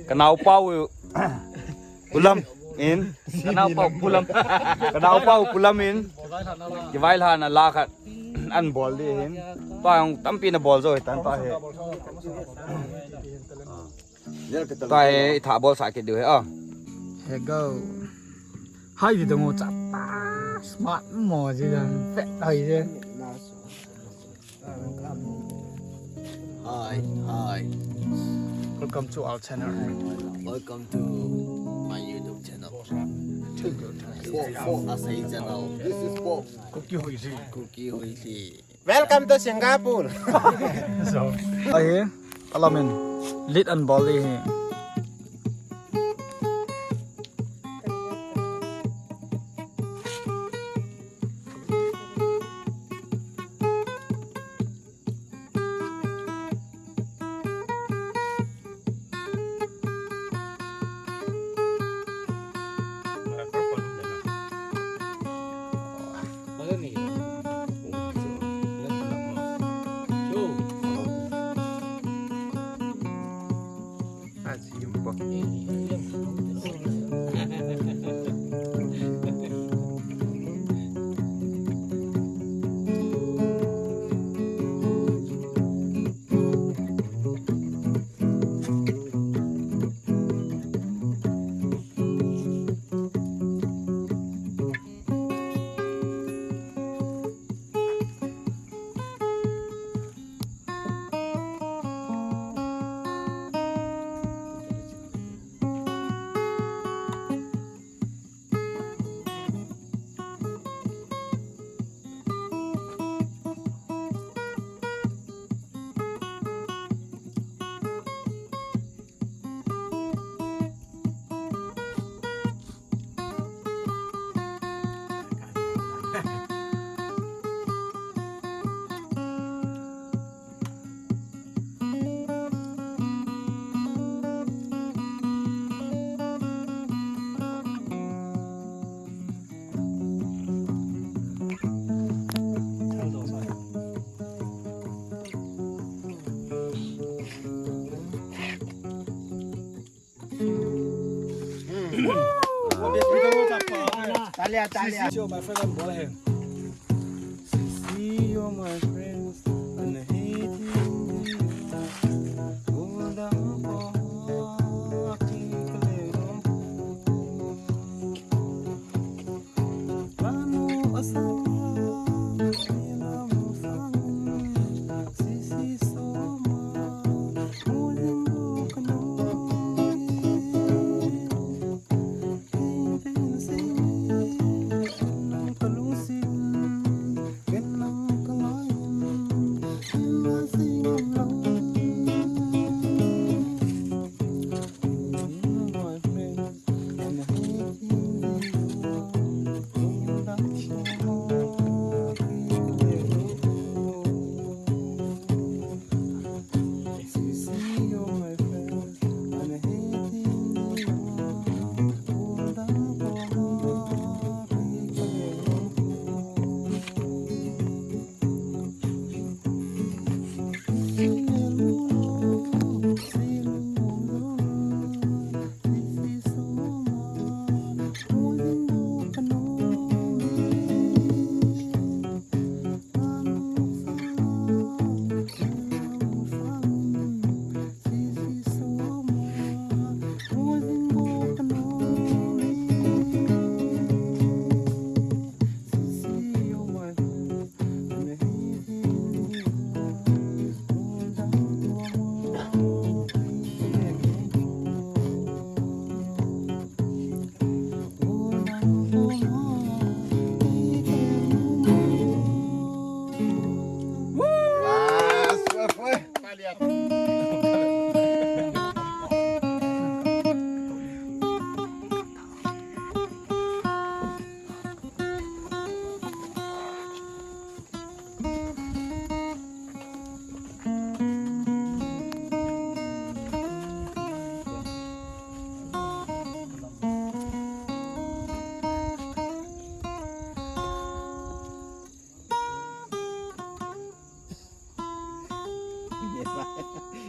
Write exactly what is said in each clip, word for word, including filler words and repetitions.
Ka naopa u Pulam in. Ka naopa u Pulam. Ka naopa u Pulam in. Kivailhahna la khat. An bol di hin. Tua jong tampi na bol jo hi tan tua hi. Tua hi i tha bol sa kit diu hi a. Here go. Hai di dong cha ta. Smart mo ji dan. Pet hai je. Hi, hi. Welcome to our channel. Welcome to my YouTube channel. Four, four, Asai channel. This is four. Kuki Hoisi. Kuki Hoisi. Welcome to Singapore. So, ahi, alamin. Lit an bol di hi. Talia, talia. Sisi, you're my friend, I'm Bola here. Sisi, you're my friend, and I hate you. Hold up, oh, I can't let go.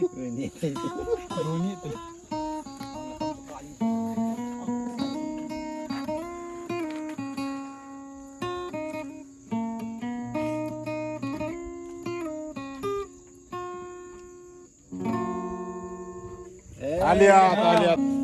Uni. Uni tu. Talia, talia.